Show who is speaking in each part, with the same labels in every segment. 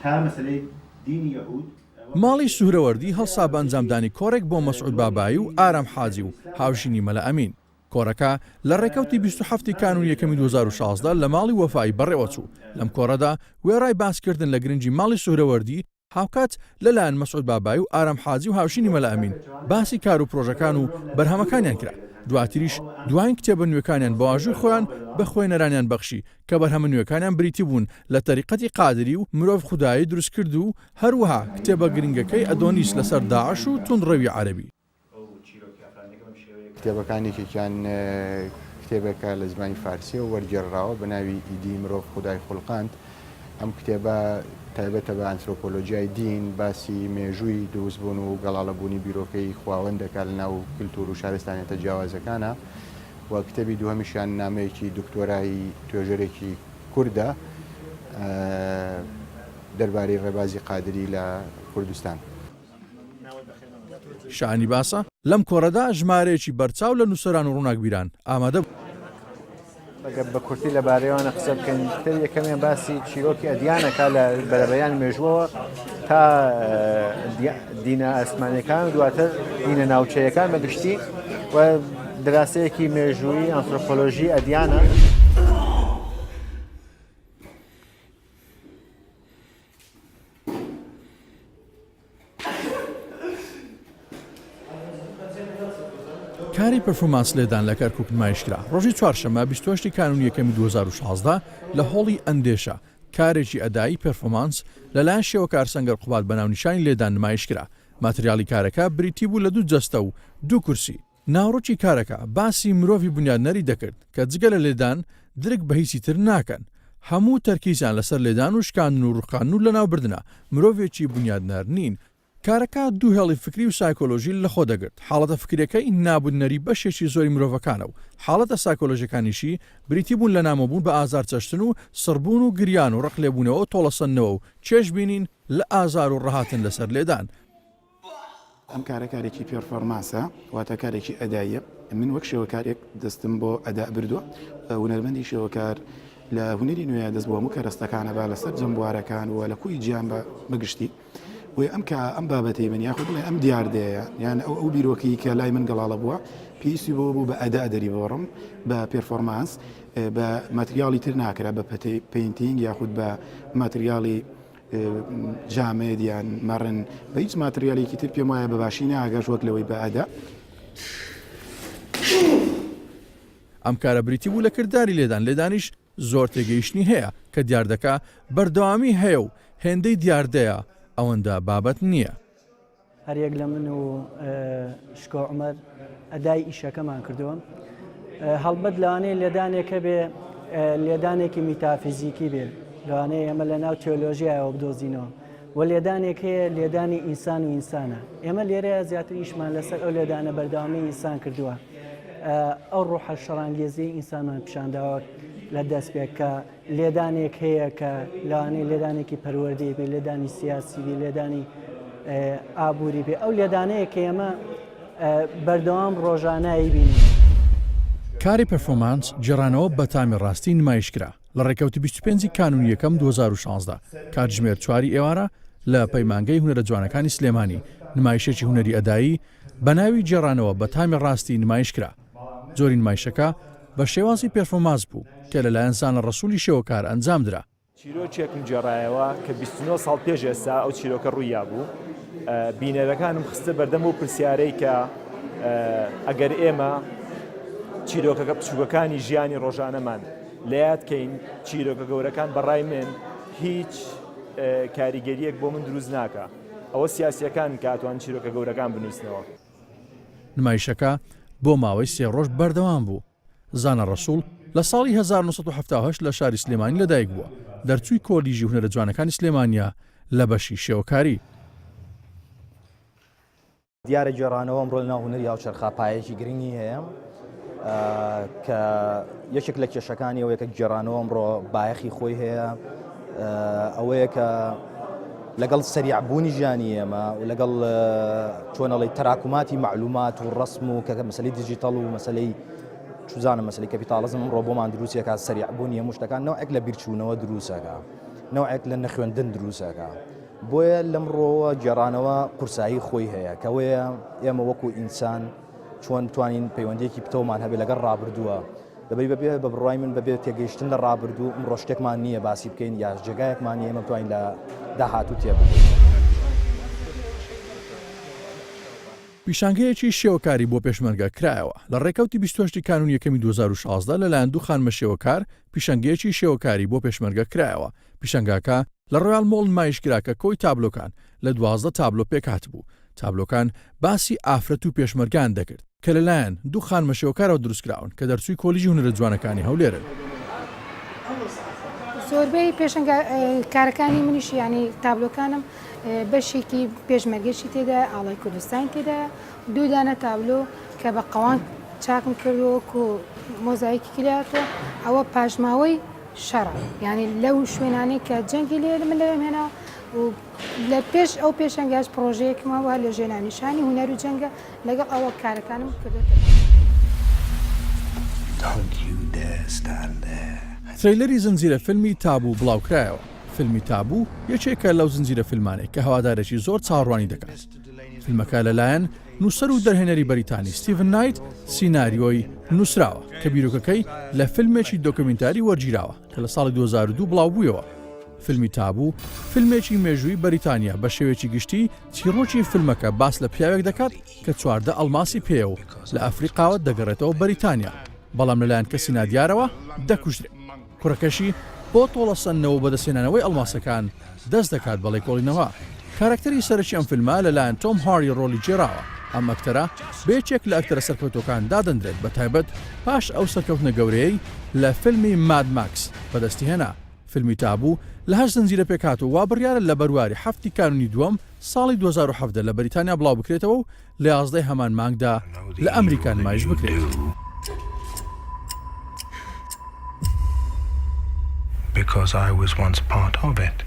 Speaker 1: تا مەسەلەی دینی یەهود.
Speaker 2: ماڵی سوهرەوەردی هەڵسا بە ئەنجامدانی کۆڕێک بۆ مەسعود بابایی و ئارام حاجی و هاوژینی مەلا ئەمین. کۆڕەکە لە ڕێکەوتی 27 ی کانوونی یەکەمی 2016 لە ماڵی وەفایی بەڕێوەچوو. لەم کۆڕەدا وێڕای باسکردن لە گرنگی ماڵی سوهرەوەردی، هاوکات لەلایەن مەسعود بابایی و ئارام حاجی و هاوژینی مەلا ئەمین باسی کار و پرۆژەکان و بەرهەمەکانیان کرا، دواتریش دواین کتێبە نوێکانیان بە واژووی خۆیان بە خوێنەرانیان بەخشی کە بەرهەمە نوێکانیان بریتی بوون لە تەریقەتی قادری و مرۆڤ خودایی دروستکرد و هەروەها کتێبە گرنگەکەی ئەدۆنیس لەسەر داعش و توندڕەوی عەرەبی.
Speaker 3: کتێبەکان یەکێکیان کتێبێکە لە زمانی فارسیەوە وەرگێڕراوە بە ناوی ئیدی مرۆڤ خودای خولقاند. ئەم کتێبە تایبەتە بە ئەنترۆپۆلۆجیای دین، باسی مێژووی دروستبوون و گەڵاڵەبوونی بیرۆکەی خواوەند دەکات لەناو کلتور و شارستانیەتە جیاوازەکانا و کتێبی دووهەمیشیان نامەیەکی دکتۆرای توێژەرێکی کوردە دەربارەی ڕێبازی قادری لە کوردستان.
Speaker 2: شایانی باسە، لەم کۆڕەدا ژمارەیەکی بەرچاو لە نووسەران و ڕووناکبیران ئامادە بوون.
Speaker 4: ئەگەر بە کورتی لەبارەیەوانە قسە بکەین کتێبی یەکەمیان باسی چیرۆکی ئەدیانەکە لە بەرەبەیانی مێژووەوە تا دینە ئاسمانەکان و دواتر دینە ناوچەیەکان بە گشتی و دراسەیەکی مێژوویی ئەنترۆپۆلۆژی ئەدیانە.
Speaker 2: کاری پەرفۆمانس لێدان لە کەرکوک نمایشکرا ڕۆژی چوارشەممە 28 کانوونی یەکەمی 2016 لە هۆڵی ئەندێشە کارێکی ئەدایی پێرفۆمانس لەلایەن شێوەکار سەنگەر قوباد بە ناونیشانی لێدان نمایشکرا ماتریاڵی کارەکە بریتی بوو لە دوو جەستە و دوو کورسی ناوەڕۆکی کارەکە باسی مرۆڤی بونیادنەری دەکرد کە جگە لە لێدان درک بە هیچی تر ناکەن. هەموو تەرکیزیان لەسەر لێدان و شکاندن و ڕوخاندن و لەناوبردنە، مرۆڤێکی بونیادنەر نین. کارەکە دوو هێڵی فکری و سایکۆلۆژی لەخۆ دەگرت، حاڵەتە فکریەکەی نابودنەری بەشێکی زۆری مرۆڤەکانە و حاڵەتە سایکۆلۆژیەکانیشی بریتی بوون لە نامۆبوون بە ئازار چەشتن و سڕبوون و گریان و ڕق لێبوونەوە و تۆڵەسەندنەوە و چێژ بینین لە ئازار و ڕهاتن لەسەر لێدان.
Speaker 5: ئەم کارە کارێکی پێرفۆرمانسە، واتە کارێکی ئەداییە. من وەک شێوەکارێک دەستم بۆ ئەدا بردووە. هونەرمەندی شێوەکار لە هونەری نوێ دەست بۆ هەموو کەرەستەکانە با لە سەرجەم بوارەکان و لە کۆی جیهان بە گشتی. بۆیە ئەم کە ئەم بابەتەی من یاخود بڵێ ئەم دیاردەیە یان ئەو ئەو بیرۆکەی کە لای من گەڵاڵە بووە پێویستی بەوە بوو بە ئەدا دەریببڕم بە پێرفۆرمانس بە ماتریاڵی تر ناکرا بە پەتەی painting یاخود بە ماتریاڵی جامێد یان مەڕن بە هیچ ماتریالێکی تر پێم وایە بە باشی ناگەشت وەک لەوەی بە ئەدا.
Speaker 2: ئەم کارە بریتی بوو لە کرداری لێدان، لێدانیش زۆر تێگەیشتنی هەیە کە دیاردەکە بەردەوامی هەیە و هێندەی دیاردەیە ئەوەندە بابەت نییە.
Speaker 6: هەریەک لە من و شکۆ عومەر ئەدای ئیشەکەمان کردووە هەڵبەت لەوانەیە لێدانێک هەبێ لێدانێکی میتافیزیکی بێ لەوانەیە ئێمە لە ناو تیۆلۆژیایەوە بدۆزینەوە و لێدانێک هەیە لێدانی ئینسان و ئینسانە ئێمە لێرەیە زیاتر ئیشمان لەسەر ئەو لێدانە بەردەوامی ئینسان کردووە ئەو ڕۆحە شەڕانگێزی ئینسانمان پیشانداوە لە دەستپێک کە لێدانێک هەیە کە لەوانەیە لێدانێکی پەروەردەی بێ، لێدانی سیاسی بێ، لێدانی ئابووری بێ، ئەو لێدانەیە کە ئێمە بەردەوام ڕۆژانە ئەیبینین.
Speaker 2: کاری پێرفۆمانس گێڕانەوە بە تامی ڕاستی نمایش کرا لە ڕێکەوتی 25 ی کانوونی یەکەم 2016 کاتژمێر چواری ئێوارە لە پەیمانگەی هونەرە جوانەکانی سلێمانی نمایشێکی هونەری ئەدایی بە ناوی گێڕانەوە بە تامی ڕاستی نمایش کرا. جۆری نمایشەکە بە شێوازی پێرفۆمانس بوو کە لەلایەن زانا ڕەسوولی شێوەکار ئەنجام درا.
Speaker 7: چیرۆکێکم گێڕایەوە کە 29 ساڵ پێش ئێستا ئەو چیرۆکە ڕوویابوو، بینەرەکانم خستە بەردەم ئەو پرسیارەی کە ئەگەر ئێمە چیرۆکەکە بچووکەکانی ژیانی ڕۆژانەمان لە یاد کەین، چیرۆکە گەورەکان بە ڕای من هیچ کاریگەرییەک بۆ من دروست ناکا. ئەوە سیاسییەکانن کە ئەتوانن چیرۆکە گەورەکان بنووسنەوە.
Speaker 2: نمایشەکە بۆ ماوەی سێ ڕۆژ بەردەوام بوو. زانا ڕەسوڵ لە ساڵی 1978 لە شاری سلێمانی لەدایک بووە، دەرچووی کۆلیژی هونەرە جوانەکانی سلێمانییە لە بەشی شێوەکاری.
Speaker 8: دیارە گێڕانەوە ئەمڕۆ لەناو هونەری هاوچەرخا پایەیەکی گرنگی هەیە کە یەکێک لە کێشەکانی ئەوەیە کە گێڕانەوە ئەمڕۆ بایەخی خۆی هەیە ئەوەیە کە لەگەڵ سەریعبوونی ژیانی ئێمە و لەگەڵ چۆنەڵی تەراکوماتی معلومات و ڕسم و کە مەسلی دیجیتەڵ و مەسلەی چزانە مەسلی کەپیتاڵزم ئەمڕۆ بۆمان دروستەکە سەریعبوونی هەموو شتەکان نەوەک لە بیرچوونەوە دروستەکە. نەوعێک لە نەخوێندن دروست ئەکا. بۆیە لەم ڕووەوە گێڕانەوە قورسایی خۆی هەیە کەوەیە ئێمە وەکو ئینسان چۆن بتوانین پەیوەندیەکی پتەومان هەبێت لەگەڵ ڕابردووە دەبەی بەبێ بە بڕوای من بەبێ تێگەیشتن لە ڕابردوو ئمڕۆ شتێکمان نییە باسی بکەین یا جێگایەکمان نییە ئێمە بتوانین لە داهاتوو تێبگەین.
Speaker 2: پیشانگەیەکی شێوەکاری بۆ پێشمەرگە کرایەوە. لە ڕێکەوتی 28 ی کانوونی یەکەمی 2016 لەلایەن دوو خانمە شێوەکار پیشانگەیەکی شێوەکاری بۆ پێشمەرگە کرایەوە. پیشانگاکە لە ڕۆیاڵ مۆڵ نمایش کرا کە کۆی تابلۆکان لە 12 تابلۆ پێکهاتبوو. تابلۆکان باسی ئافرەت و پێشمەرگەیان دەکرد کە لەلایەن دوو خانمە شێوەکارەوە دروستکراون کە دەرچووی کۆلیژی هونەرە جوانەکانی هەولێرن.
Speaker 9: زۆربەی پێشەنگا کارەکانی منیش یانی تابلۆکانم بەشێکی پێشمەرگەشی تێدایە ئاڵای کوردستانی تێدایە دوو دانە تابلۆ کە بە قەوان چاکم کردووە وەکو مۆزایکی کراتەوە ئەوە پاشماوەی شەڕە یعنی لەو شوێنانەی کە جەنگی لێ من لەوێم هێنا و لە پێش ئەو پێشەنگاش پرۆژەیەکم هەبووە لە ژێنانیشانی هونەر و جەنگە لەگەڵ ئەوە کارەکانم کردۆتە.
Speaker 2: ترەیلەری زنجیرە فیلمی تابوو بڵاوکرایەوە. فیلمی تابوو یەکێکە لەو زنجیرە فیلمانەی کە هەوادارێکی زۆر چاوەڕوانی دەکات. فیلمەکە لەلایەن نووسەر و دەرهێنەری بەریتانی ستیڤن نایت سیناریۆی نووسراوە کە بیرۆکەکەی لە فیلمێکی دۆکۆمینتاری وەرگیراوە کە لە ساڵی 2002 بڵاوبوویەوە. فیلمی تابوو فیلمێکی مێژووی بەریتانییە، بە شێوەیەکی گشتی چیڕۆکی فیلمەکە باس لە پیاوێک دەکات کە 14 ئەڵماسی پێیە و لە ئەفریقاوە دەگەڕێتەوە بەریتانیا، بەڵام لەلایەن کەسی نادیارەوە دەکوژرێت. کوڕەکەشی بۆ تۆڵەسەندنەوە و بەدەستهێنانەوەی ئەڵماسەکان دەست دەکات بە ڵێکۆڵینەوە. کارەکتەری سەرەکی ئەم فیلمە لەلایەن تۆم هاردی ڕۆڵی گێڕاوە، ئەم ئەکتەرە بە یەکێک لە ئەکتەرە سەرکەوتووەکان دادەنرێت بەتایبەت پاش ئەو سەرکەوتنە گەورەیەی لە فیلمی ماد ماکس بەدەستی هێنا. فیلمی تابوو لە هەشت زنجیرە پێکهاتووە، وا بڕیارە لە بەرواری حەفتی کانوونی دووەم ساڵی 2017 لە بەریتانیا بڵاوبکرێتەوە و لە یازدەی هەمان مانگدا لە ئەمریکا نمایش بکرێت.
Speaker 10: Because I was once part of it.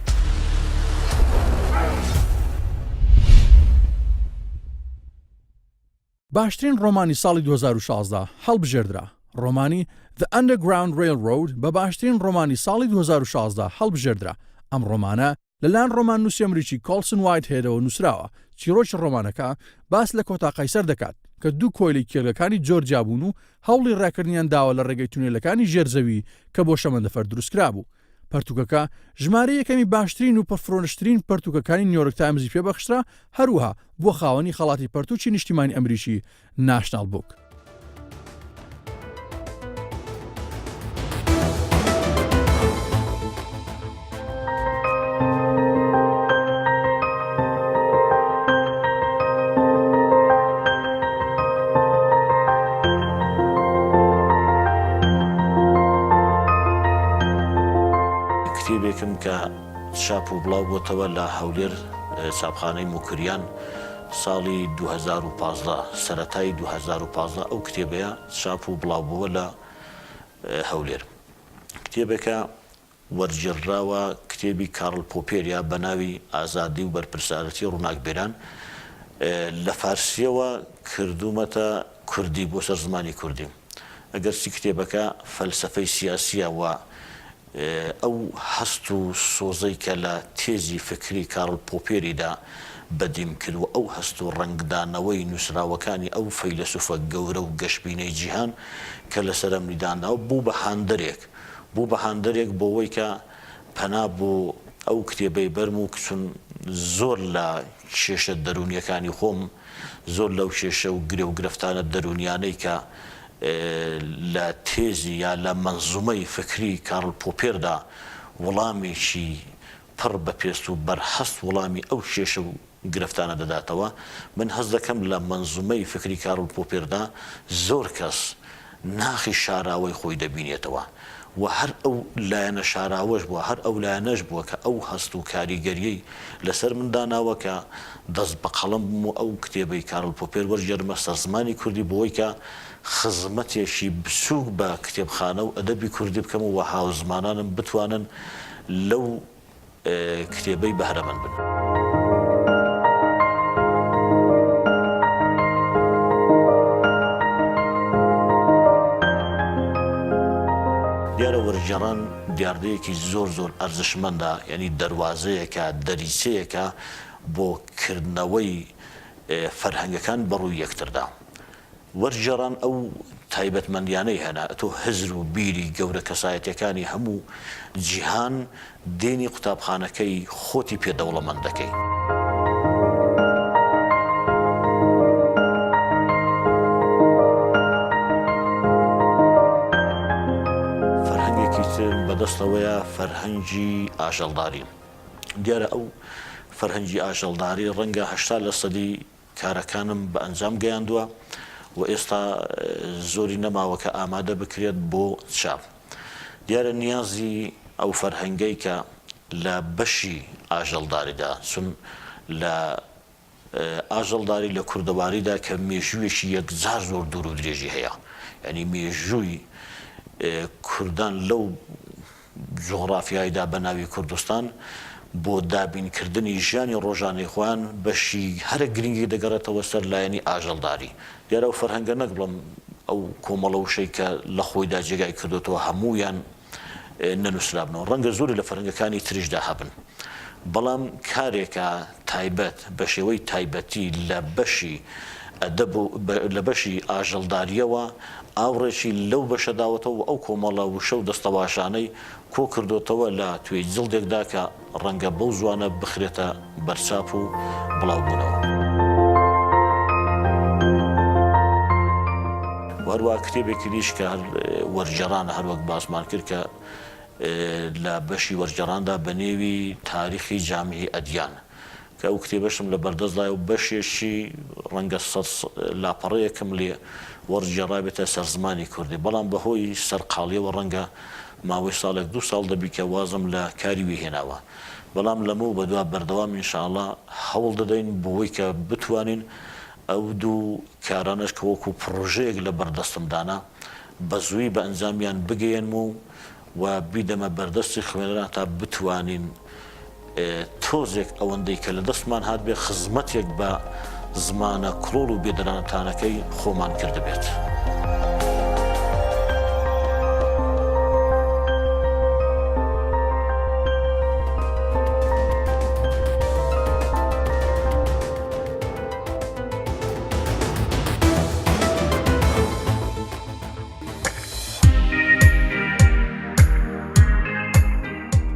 Speaker 2: باشترین ڕۆمانی ساڵی 2016 هەڵبژێردرا. ڕۆمانی The Underground Railroad بە باشترین ڕۆمانی ساڵی 2016 هەڵبژێردرا. ئەم ڕۆمانە لەلایەن ڕۆماننووسی ئەمریکی کۆڵسن وایتهێدەوە نووسراوە. چیڕۆکی ڕۆمانەکە باس لە کۆتا قەیسەر دەکات کە دوو کۆیلەی کێڵگەکانی جۆرجیا بوون و هەوڵی ڕاکردنیان داوە لە ڕێگەی تونێلەکانی ژێر زەوی کە بۆ شەمەندەفەر دروستکرابوو. پەرتووکەکە ژمارەی یەکەمی باشترین و پڕفرۆشترین پەرتووکەکانی نیویۆرک تایمزی پێبەخشرا، هەروەها بووە خاوەنی خەڵاتی پەرتووکی نیشتیمانی ئەمریکی ناشناڵ بووک.
Speaker 11: کتێبێکم کە چاپ و بڵاو بۆتەوە لە هەولێر چاپخانەی موکریان ساڵی 2015 سەرەتای 2015 ئەو کتێبەیە چاپ و بڵاو بووە لە هەولێر کتێبێکە وەرگێڕدراوە کتێبی کارل پۆپێریا بە ناوی ئازادی و بەرپرسارەتی ڕووناکبیران لە فارسییەوە کردوومەتە کوردی بۆ سەر زمانی کوردی. ئەگەرچی کتێبەکە فەلسەفەی سیاسییە و ئەو هەست و سۆزەی کە لە تێزی فکری کارل پۆپێریدا بەدیم کرد و ئەو هەست و ڕەنگدانەوەی نووسراوەکانی ئەو فەیلەسوفە گەورە و گەشبینەی جیهان کە لەسەر ئەمنی دانراوە بوو بە هاندەرێک بوو بە هاندەرێک بۆوەی کە پەنا بۆ ئەو کتێبەی بەرم و چون زۆر لە کێشە دەروونیەکانی خۆم زۆر لەو کێشە و گرێ و گرفتانە دەروونیانەی کە لە تێزی یا لە مەنزومەی فکری کارل پۆپێردا وڵامێکی پڕ بە پێست و بەرهەست وڵامی ئەو کێشە و گرفتانە دەداتەوە، من هەست دەکەم لە مەنزومەی فکری کارل پۆپێردا زۆر کەس ناخی شاراوەی خۆی دەبینێتەوە و هەر ئەو لایەنە شاراوەش بووە، هەر ئەو لایەنەش بووە کە ئەو هەست و کاریگەرییەی لەسەر من داناوە کە دەست بە قەڵەم بم و ئەو کتێبەی کارل پۆپێر وەرگێڕمە سەر زمانی کوردی بۆوەی کە خزمەتێکی بچووک بە کتێبخانە و ئەدەبی کوردی بکەم و هاوزمانانم بتوانن لەو کتێبەی بەهرەمەند بن. دیارە وەرگێڕان دیاردەیەکی زۆر زۆر ئەرزشمەندە، یانی دەروازەیەکە، دەریچەیەکە بۆ کردنەوەی فەرهەنگەکان بە ڕووی یەکتردا. وەرگێڕان ئەو تایبەتمەندیانەی هەنە، ئەتۆ هزر و بیری گەورە کەسایەتیەکانی هەموو جیهان دێنی قوتابخانەکەی خۆتی پێ دەوڵەمەند دەکەی. فەرهەنگێکی ترم بەدەستەوەیە فەرهەنگی ئاژەڵداری. دیارە ئەو فەرهەنگی ئاژەڵداری ڕەنگە 80 لە سەدی کارەکانم بە ئەنجام گەیاندووە و ئێستا زۆری نەماوە کە ئامادە بکرێت بۆ چاپ. دیارە نیازی ئەو فەرهەنگەی کە لە بەشی ئاژەڵداریدا، چون لە ئاژەڵداری لە کوردەواریدا کە مێژوویەکی یەکجار زۆر دوور و درێژی هەیە، یانی مێژووی کوردان لەو جوغرافیایدا بە ناوی کوردستان بۆ دابینکردنی ژیانی ڕۆژانەی خۆیان بەشی هەرە گرنگی دەگەڕێتەوە سەر لایەنی ئاژەڵداری. دیارە ئەو فەرهەنگە نەک بڵێم ئەو کۆمەڵە وشەی کە لە خۆیدا جێگای کردۆتەوە هەموویان نەنووسرابنەوە، ڕەنگە زۆری لە فەرهەنگەکانی تریشدا هەبن، بەڵام کارێکە تایبەت بە شێوەی تایبەتی لە بەشی ئەدەب و لە بەشی ئاژەڵدارییەوە ئاوڕێکی لەو بەشە داوەتەوە و ئەو کۆمەڵە وشە و دەستەواژانەی کۆ کردۆتەوە لە توێی جڵدێکدا کە ڕەنگە بەو زوانە بخرێتە بەر چاپ و بڵاو بوونەوە. و هەروەها کتێبێکی دیش کە هەر وەرگێڕانە هەر وەک باسمان کرد کە لە بەشی وەرگێڕاندا بە نێوی تاریخی جامعی ئەدیان کە ئەو کتێبەشم لە بەردەستدایە و بەشێکی ڕەنگە سەد لاپەڕەیەکم لێ وەڕگێڕابێتە سەر زمانی کوردی، بەڵام بە هۆی سەرقاڵییەوە ڕەنگە ماوەی ساڵێک دوو ساڵ دەبی کە وازم لە کاری وی هێناوە. بەڵام لەمەو بەدوا بەردەوام ان شاء اللە هەوڵ دەدەین بۆوەی کە بتوانین ئەو دوو کارانەش کە وەکوو پڕۆژەیەک لە بەردەستم دانا بە زوویی بە ئەنجامیان بگەیەنم و و بیدەمە بەردەستی خوێنەران تا بتوانین تۆزێک ئەوەندەی کە لە دەستمان هاتبێ خزمەتێک بە زمانە کڵۆڵ و بێدەرانەتانەکەی خۆمان کردبێت.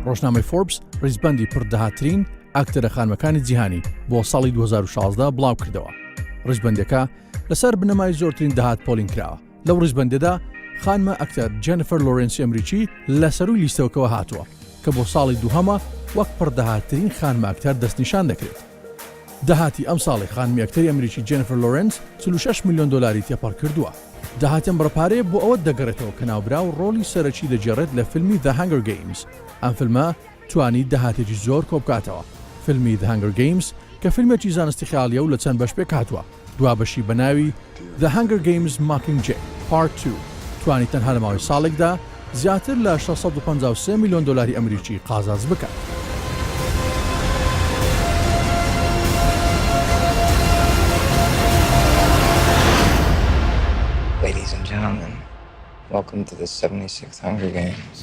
Speaker 2: ڕۆژنامەی فۆربس ڕیزبەندی پڕ داهاترین ئاکتەرە خانمەکانی جیهانی بۆ ساڵی 2016 بڵاو کردەوە. ڕیزبەندەکە لەسەر بنەمای زۆرترین داهات پۆلین کراوە. لەو ڕیزبەندەدا خانمە ئەکتەر جێنفەر لۆرێنسی ئەمریکی لە سەرووی لیستەکەوە هاتووە کە بۆ ساڵی دووهەمە وەک پڕداهاتترین خانمە ئەکتەر دەستنیشان دەکرێت. داهاتی ئەمساڵی خانمی ئەکتەری ئەمریکی جێنفەر لۆرێنس 46 ملیۆن دۆلاری تێپەڕ کردووە. داهاتی ئەم بڕە پارەیە بۆ ئەوە دەگەڕێتەوە کە ناوبراو ڕۆڵی سەرەکی دەگێڕێت لە فیلمی The Hunger Games. ئەم فیلمە توانی داهاتێکی زۆر کۆبکاتەوە. فیلمی The Hunger Games کە فیلمێکی زانستی خەیاڵییە و لە چەند بەش پێکهاتووە، دوا بەشی بە ناوی The Hunger Games Mockingjay Part Two توانی تەنها لە ماوەی ساڵێکدا زیاتر لە 653 ملیۆن دۆلاری ئەمریکی قازانج بکات.
Speaker 12: Ladies and gentlemen, welcome to the 76th Hunger Games.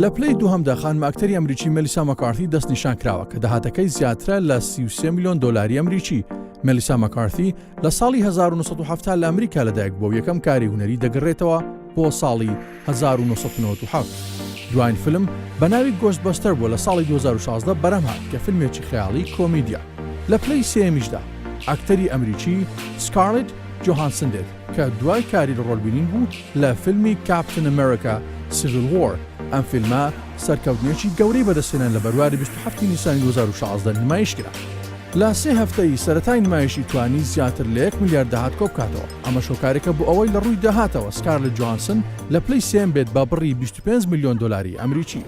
Speaker 2: لە پلەی دووهەمدا خانمە ئەکتەری ئەمریکی مێلیسا مەکارتی دەستنیشان کراوە کە داهاتەکەی زیاترە لە 33 میلیۆن دۆلاری ئەمریکی. مێلیسا مەکارتی لە ساڵی 1970 لە ئەمریکا لەدایک بووە و یەکەم کاری هونەری دەگەڕێتەوە بۆ ساڵی 1997. دواین فیلم بە ناوی Ghostbusters بووە لە ساڵی 2016 بەرهەم هات کە فیلمێکی خەیاڵی کۆمیدیە. لە پلەی سێیەمیشدا ئەکتەری ئەمریکی سکارلێت جۆهانسن دێت کە دوای کاری ڕۆڵبینین بوو لە فیلمی Captain America Civil War، ئەم فیلمە سەرکەوتنێکی گەورەی بەدەستهێنا لە بەرواری 27 نیسانی 2016 نمایشکرا. لە سێ هەفتەی سەرەتای نمایشی توانی زیاتر لە یەک ملیار داهات کۆبکاتەوە، ئەمەش هۆکارێکە بۆ ئەوەی لە ڕووی داهاتەوە سکارلێت جۆهانسن لە پلەی سێیەم بێت بە بڕی 25 ملیۆن دۆلاری ئەمریکی.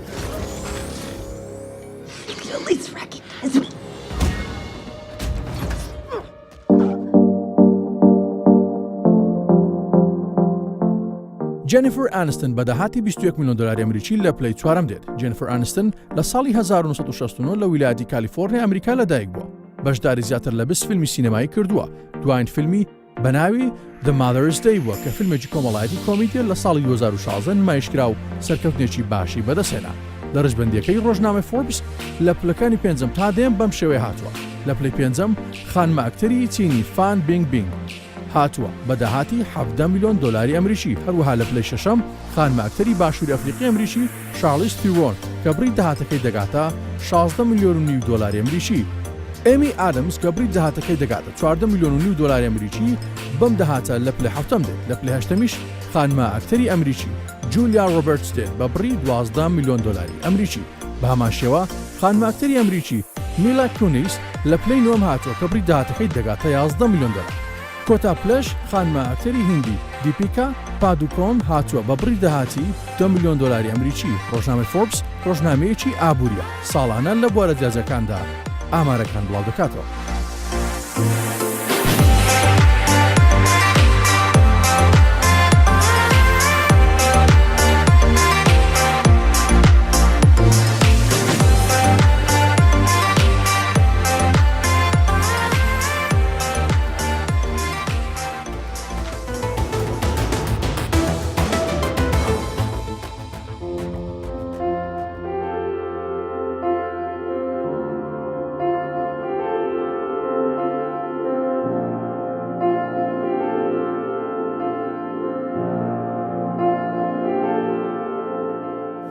Speaker 2: جێنیفەر ئانستن بە داهاتی 21 میلیۆن دلاری ئەمریکی لە پلەی چوارەم دێت. جێنیفەر ئانستن لە ساڵی 1969 لە ویلایەتی کالیفۆرنیا ئەمریکا لەدایک بووە. بەشداری زیاتر لە 20 فیلمی سینەمایی کردووە. دواین فیلمی. بە ناوی The Mother's Day بووە کە فیلمێکی کۆمەڵایەتی کۆمیدیە لە ساڵی 2016 نمایشکرا و سەرکەوتنێکی باشی بەدەستهێنا. لە ڕیزبەندییەکەی ڕۆژنامەی فۆربس لە پلەکانی پێنجەم تا دەیەم بەم شێوەیە هاتووە، لە پلەی پێنجەم خانمە ئەکتەری چینی فان بینگ بینگ هاتووە بە داهاتی 17 ملیۆن دۆلاری ئەمریکی، هەروەها لە پلەی شەشەم خانمە ئەکتەری باشووری ئەفریقی ئەمریکی شارلیز تیرۆن کە بڕی داهاتەکەی دەگاتە 16 ملیۆن و نیو دۆلاری ئەمریکی. ئێمی ئادەمز کە بڕی داهاتەکەی دەگاتە 14 ملیۆن و نیو دۆلاری ئەمریکی بەم داهاتە لە پلەی حەوتەم دێت، لە پلەی هەشتەمیش خانمە ئەکتەری ئەمریکی جولیا ڕۆبێرتس دێت بە بڕی 12 ملیۆن دۆلاری ئەمریکی. بە هەمان شێوە خانمە ئەکتەری ئەمریکی میلا کونیس لە پلەی نۆیەم هاتووە کە بڕی داهاتەکەی دەگاتە 11 ملیۆن دۆلار. کۆتا پلەش خانمە ئەکتەری هیندی دیپیکا پادوکۆن هاتووە بە بڕی داهاتی دە ملیۆن دۆلاری ئەمریکی. ڕۆژنامەی فۆربس ڕۆژنامەیەکی ئابوورییە، ساڵانە لە بوارە جیاجیاکاندا ئامارەکان بڵاودەکاتەوە.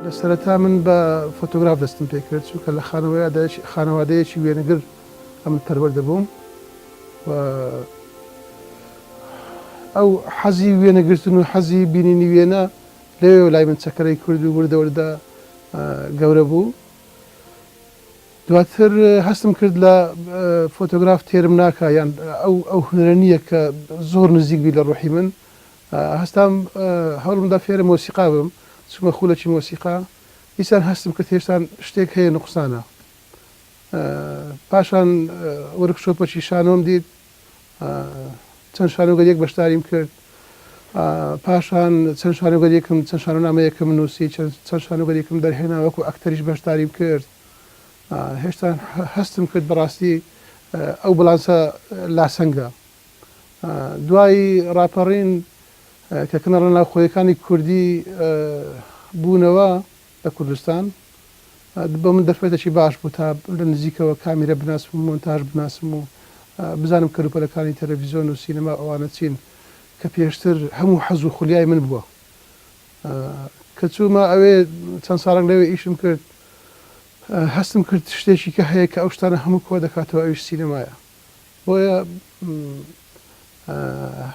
Speaker 13: لە سەرەتا من بە فۆتۆگراف دەستم پێکرد چونکە لە خانەوادەیەکی وێنەگر ئەمن پەروەردە بووم و ئەو حەزی وێنەگرتن و حەزی بینینی وێنە لەوێوە لای من چەکەرەی کرد و وردە وردە گەورە بوو. دواتر هەستم کرد لە فۆتۆگراف تێرم ناکا یان ئەو ئەو هونەرە نییە کە زۆر نزیک بی لە ڕۆحی من. هەستام هەوڵمدا فێرە مۆسیقا بم، چوومە خولەکی مۆسیقا. دیسان هەستم کرد هێشتان شتێک هەیە نوقسانە. پاشان وۆرکشۆپەکی شانۆم دیت، چەند شانۆگەریەک بەشداریم کرد. پاشان چەند شانۆگەریەکم، چەند شانۆنامەیەکم نووسی، چەند شانۆگەریەکم دەرهێنا، وەکو ئەکتەریش بەشداریم کرد. هێشتا هەستم کرد بەڕاستی ئەو بڵانسە لاسەنگە. دوای ڕاپەڕین کە کەناڵە ناوخۆیەکانی کوردی بوونەوە لە کوردستان، بۆ من دەرفەتێکی باش بوو تا لە نزیکەوە کامیرە بناسم و مۆنتاژ بناسم و بزانم کەلوپەلەکانی تەلەڤیزیۆن و سینەما و ئەوانە چین کە پێشتر هەموو حەز و خولیای من بووە. کە چوومە ئەوێ چەند ساڵێک لەوێ ئیشم کرد، هەستم کرد شتێکی کە هەیە کە ئەو شتانە هەموو کۆ دەکاتەوە ئەویش سینەمایە. بۆیە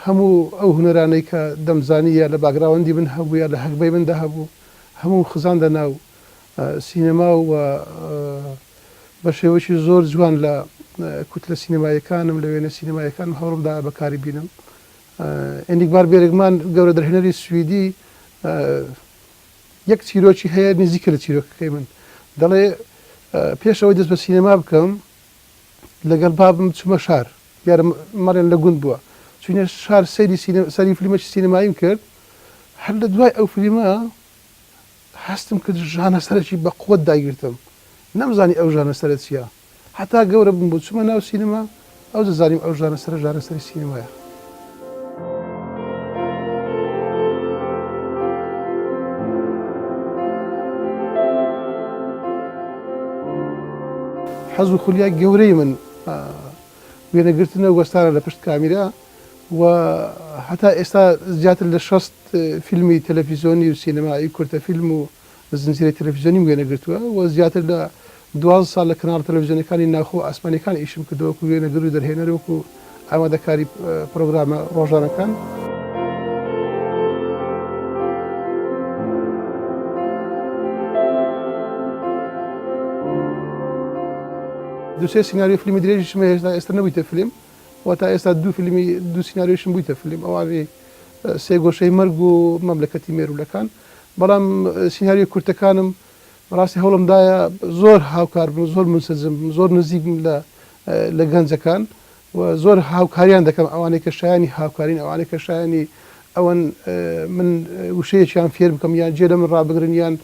Speaker 13: هەموو ئەو هونەرانەی کە دەمزانی یا لە باگراوەندی من هەبوو یا لە هەگبەی مندا هەبوو هەمووم خزاندە ناو سینەما و بە شێوەیەکی زۆر جوان لە کوتلە سینەماییەکانم لە وێنە سینەماییەکانم هەوڵم دا بەکاری بینم. ئینگمار بێرگمان گەورە دەرهێنەری سویدی یەک چیرۆکی هەیە نزیکە لە چیرۆکەکەی من دەڵێ پێش ئەوەی دەست بە سینەما بکەم لەگەڵ بابم چوومە شار دیارە مەڵێن لە گوند بووە چوینە شار سەیری سەری فلیمەکی سینەماییم کرد هەر لە دوای ئەو فلیمە هەستم کرد ژانە سەرەکی بە قوت دایگرتم نەمزانی ئەو ژانە سەرە چییە هەتا گەورە بووم بوو چوومە ناو سینەما ئەو زانیم ئەو ژانە سەرە ژانە سەری سینەمایە. حەز و خولیای گەورەی من وێنەگرتنە و وەستانە لە پشت کامیرا و هەتا ئێستا زیاتر لە 60 فیلمی تەلەفیزیۆنی و سینەمایی کورتە فیلم و زنجیرەی تەلەفیزیۆنیم وێنەگرتووە و زیاتر لە 12 ساڵ لە کەناڵە تەلەفیزیۆنەکانی ناوخۆ و ئاسمانیەکان ئیشم کردووە وەکو وێنەگر و دەرهێنەر وەکو ئامادەکاری پرۆگرامە ڕۆژانەکان. دوو سێ سیناریۆ فیلمی درێژیشم هەیە هێشتا ئێستا نەبوویتە فیلم و تا ئێستا دوو فیلمی دوو سیناریۆشم بوویتە فیلم ئەوانەی سێ گۆشەی مەرگ و مەملەکەتی مێروولەکان بەڵام سیناریۆ کورتەکانم بەڕاستی هەوڵم دایە زۆر هاوکار بم زۆر منسەجم بم زۆر نزیک بم لە لە گەنجەکان و زۆر هاوکاریان دەکەم ئەوانەی کە شایانی هاوکارین ئەوانەی کە شایانی ئەوەن من وشەیەکیان فێر بکەم یان جێ لە من ڕابگرن یان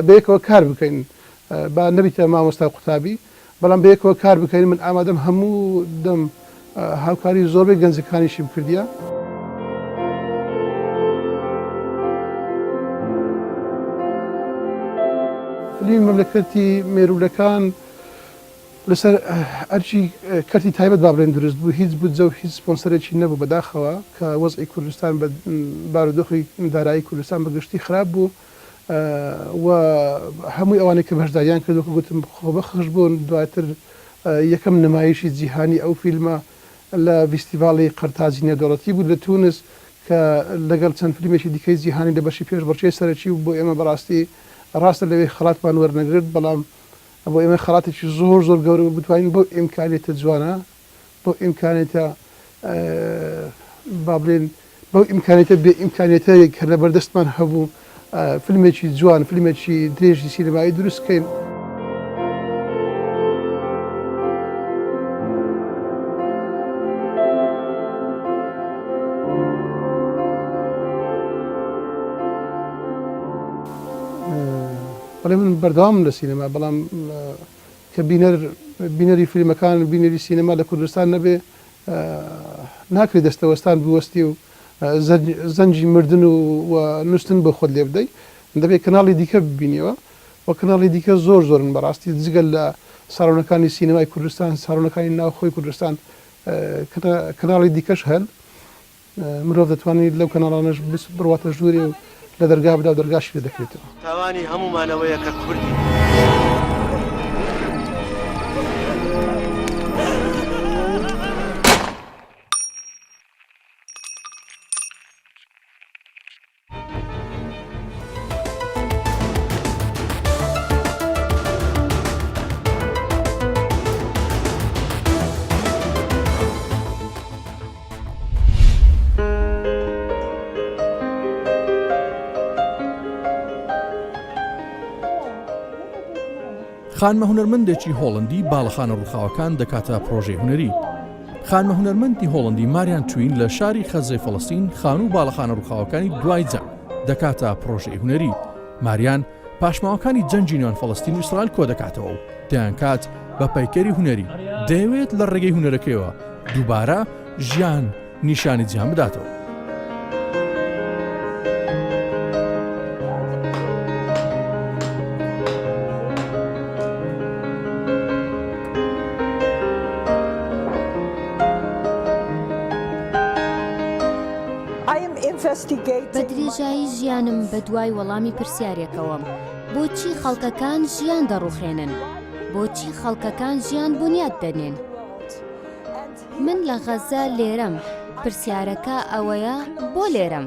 Speaker 13: بەیەکەوە کار بکەین با نەبیتە مامۆستا قوتابی بەڵام بەیەکەوە کار بکەین من ئامادەم هەموو دەم. هاوکاری زۆربەی گەنجەکانیشیم کردیە. فیلمی مەملەکەتی مێروولەکان لەسەر ئەرکی کەرتی تایبەت با بڵێین دروست بوو، هیچ بودجە و هیچ سپۆنسەرێکی نەبوو، بەداخەوە کە وەزعی کوردستان بە بارودۆخی دارایی کوردستان بە گشتی خراپ بوو و هەمووی ئەوانەی کە بەشداریان کرد وەکو گوتم خۆبەخش بوون، دواتر یەکەم نمایشی جیهانی ئەو فیلمە لە ڤیستیڤاڵی قەرتاجی نێودەوڵەتی بوو لە تونس کە لەگەڵ چەند فیلمێکی دیکەی جیهانی لە بەشی پێشبڕکێی سەرەکی و بۆ ئێمە بەڕاستی ڕاستە لەوێ خەڵاتمان وەرنەگرت بەڵام بۆ ئێمە خەڵاتێکی زۆر زۆر گەورە بوو بتوانین بەو ئیمکانیەتە جوانە بەو ئیمکانیەتە با بڵێن بەو ئیمکانیەتە بێ ئیمکانیەتە کە لە بەردەستمان هەبوو فیلمێکی جوان فیلمێکی درێژی سینەمایی دروست کەین. بەڵێ من بەردەوامم لە سینەما بەڵام کە بینەر بینەری فیلمەکان بینەری سینەما لە کوردستان نەبێ ناکرێت دەستەوەستان بوەستی و زەنگی مردن و نووستن بۆ خۆت لێ بدەی دەبێت کەناڵی دیکە ببینیەوە و کەناڵی دیکە زۆر زۆرن بەڕاستی جگەل لە ساڵۆنەکانی سینەمای کوردستان ساڵۆنەکانی ناوخۆی کوردستان کەناڵی دیکەش هەن مرۆڤ دەتوانێت لەو کەناڵانەش بڕواتە ژوورێ و لە دەرگا بدا و دەرگاشی لێ دەکرێتەوە.
Speaker 14: تاوانی هەموومان ئەوەیە کە کوردین.
Speaker 2: خانمە هونەرمەندێکی هۆڵندی باڵەخانە ڕووخاوەکان دەکاتە پرۆژەی هونەری. خانمە هونەرمەندی هۆڵندی ماریان توین لە شاری خەزەی فەڵەستین خانوو و باڵەخانە ڕووخاوەکانی دوای جەنگ دەکاتە پرۆژەی هونەری. ماریان پاشماوەکانی جەنگی نێوان فەڵەستین و ئیسرائیل کۆدەکاتەوە و دەیانکات بە پەیکەری هونەری، دەیەوێت لە ڕێگەی هونەرەکەیەوە دووبارە ژیان نیشانی جیهان بداتەوە.
Speaker 15: بە درێژایی ژیانم بەدوای وەڵامی پرسیارێکەوەم، بۆچی خەڵکەکان ژیان دەڕوخێنن؟ بۆچی خەڵکەکان ژیان بونیاد دەنێن؟ من لە غەززە لێرەم، پرسیارەکە ئەوەیە بۆ لێرەم؟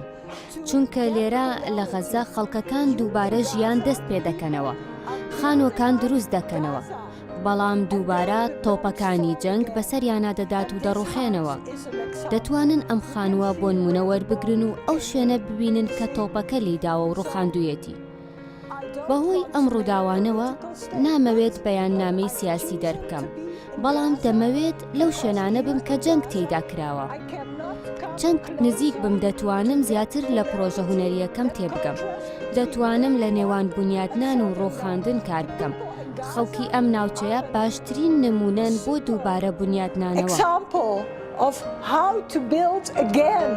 Speaker 15: چونکە لێرە لە غەززە خەڵکەکان دووبارە ژیان دەست پێدەکەنەوە، خانووەکان دروست دەکەنەوە، بەڵام دووبارە تۆپەکانی جەنگ بەسەریانا دەدات و دەڕوخێنەوە. دەتوانن ئەم خانووە بۆنمونە وەربگرن و ئەو شوێنە ببینن کە تۆپەکە لێیداوە و ڕوخاندوویەتی. بەهۆی ئەم ڕووداوانەوە نامەوێت بەیاننامەی سیاسی دەربکەم، بەڵام دەمەوێت لەو شوێنانە بم کە جەنگ تێیدا کراوە. چەند نزیک بم دەتوانم زیاتر لە پرۆژە هونەرییەکەم تێبگەم. دەتوانم لە نێوان بونیادنان و ڕووخاندن کار بکەم. خەڵکی ئەم ناوچەیە باشترین نموونەن بۆ دووبارە بونیادنانەوە.
Speaker 16: of how to build again.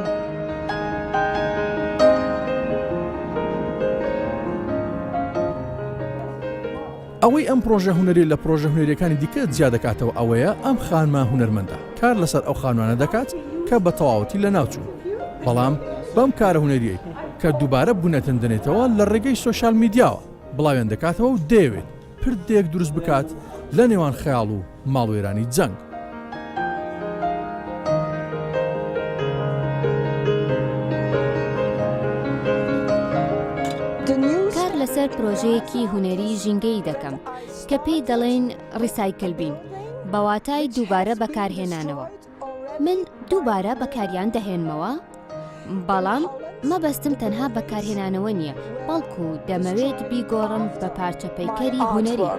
Speaker 2: ئەوەی ئەم پرۆژە هونەریە لە پرۆژە هونەریەکانی دیکە جیا دەکاتەوە ئەوەیە ئەم خانمە هونەرمەندە کار لەسەر ئەو خانوانە دەکات کە بە تەواوەتی لەناوچوون بەڵام بەم کارە هونەریەی کە دووبارە بونیاتیان دەنێتەوە لە ڕێگەی سۆشیال میدیاوە بڵاویان دەکاتەوە و دەیەوێت پردێک دروست بکات لە نێوان خەیاڵ و ماڵوێرانی جەنگ.
Speaker 15: کار لەسەر پرۆژەیەکی هونەری ژینگەیی دەکەم کە پێی دەڵێین ڕیسایکل بین، بە واتای دووبارە بەکارهێنانەوە. من دووبارە بەکاریان دەهێنمەوە، بەڵام مەبەستم تەنها بەکارهێنانەوە نییە، بەڵکو دەمەوێت بیگۆڕم بە پارچە پەیکەری هونەری.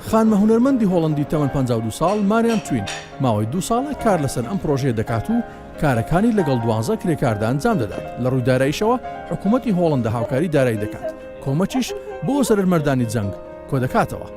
Speaker 2: خانمە هونەرمەندی هۆڵەندی تەمەن 52 ساڵ ماریان توین ماوەی دوو ساڵە کار لەسەر ئەم پرۆژەیە دەکات و کارەکانی لەگەڵ دوانزە کرێکاردا ئەنجام دەدات لە ڕووی داراییشەوە حکوومەتی هۆڵەندا هاوکاری دارایی دەکات کۆمەکیش بۆ زەرەرمەندانی جەنگ کۆدەکاتەوە.